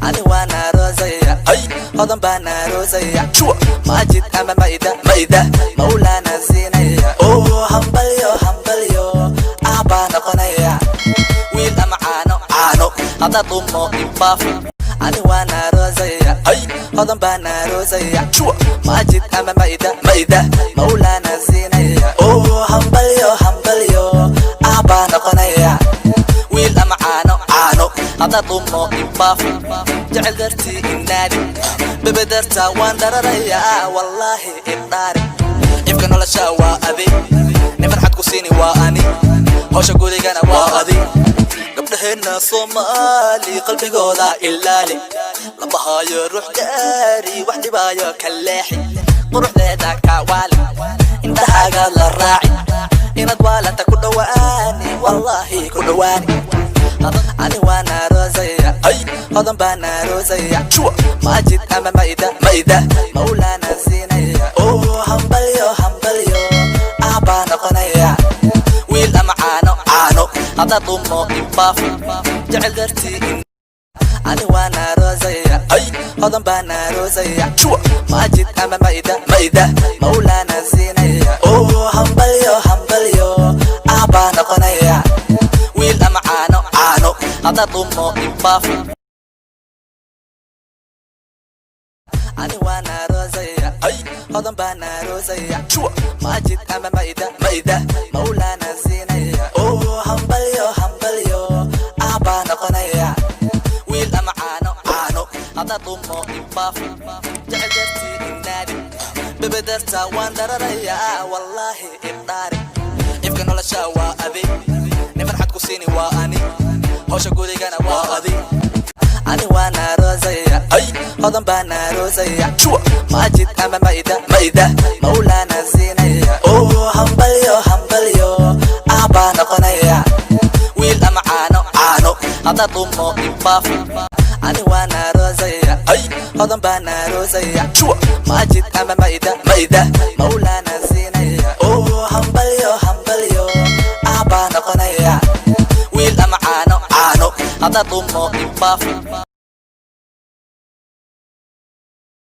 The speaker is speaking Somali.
Ani waan aroosaya, Hodan baan aroosaya. Maajid ama Maida, Maida Mawlaana siinaya. Oh, hambalyo, hambalyo, aabbaa noqonaya. Wiil ama caano, caano, haddaad dhumo ibaafi. Ani waan aroosaya, Hodan baan aroosaya. Maajid ama Maida, Maida Mawlaana siinaya. Oh, hambalyo, hambalyo, aabbaa noqonaya. Wiil ama caano, caano, haddaad dhumo ibaafi. Jecel dartii inaadi, bebe dartaa waan dararayaa, wallaahi idhaari. Ifka nolosha waa adi, nin farxad ku siini waa ani, hawsha gurigana waa adi. Gabdhaheenna Soomaali qalbigooda ilaali, lamahaayo ruux gaari, wax dhibaayo ka leexi, quruxdeeda kaawaali, indhahaaga la raaci, inaad waalanta ku dhowaani, wallaahi ku dhowaani. Ani waan aroosaya, Hodan baan aroosaya. Maajid ama Maida, Maida Mawlaana siinaya. Oh, hambalyo, hambalyo, aabbaa noqonaya. Wiil ama caano, caano, haddaad dhumo ibaafi. Jecel dartii. Ani waan aroosaya, Hodan baan aroosaya. Maajid ama Maida, Maida Mawlaana siinaya. Oh, hambalyo, hambalyo, aabbaa noqonaya. Wiil ama caano, caano, haddaad dhumo ibaafi. Ani waan aroosaya, Hodan baan aroosaya. Maajid ama Maida, Maida Mawlaana siinaya. Oh, hambalyo, hambalyo, aabbaa noqonaya. Wiil ama caano, caano, haddaad dhumo ibaafi. Jecel dartii inaadi, bebe dartaa waan dararayaa, wallaahi idhaari. Ifka nolosha waa adi, nin farxad ku siini waa ani, hawsha gurigana waa adi. Ani waan aroosaya, Hodan baan aroosaya. Maajid ama Maida, Maida Mawlaana siinaya. Oh, hambalyo, hambalyo, aabbaa noqonaya. Wiil ama caano, caano, haddaad dhumo ibaafi. Ani waan aroosaya, Hodan baan aroosaya. Maajid ama Maida, Maida Mawlaana siinaya. Oh, hambalyo, hambalyo, aabbaa noqonaya. Wiil ama caano, caano, haddaad dhumo ibaafi.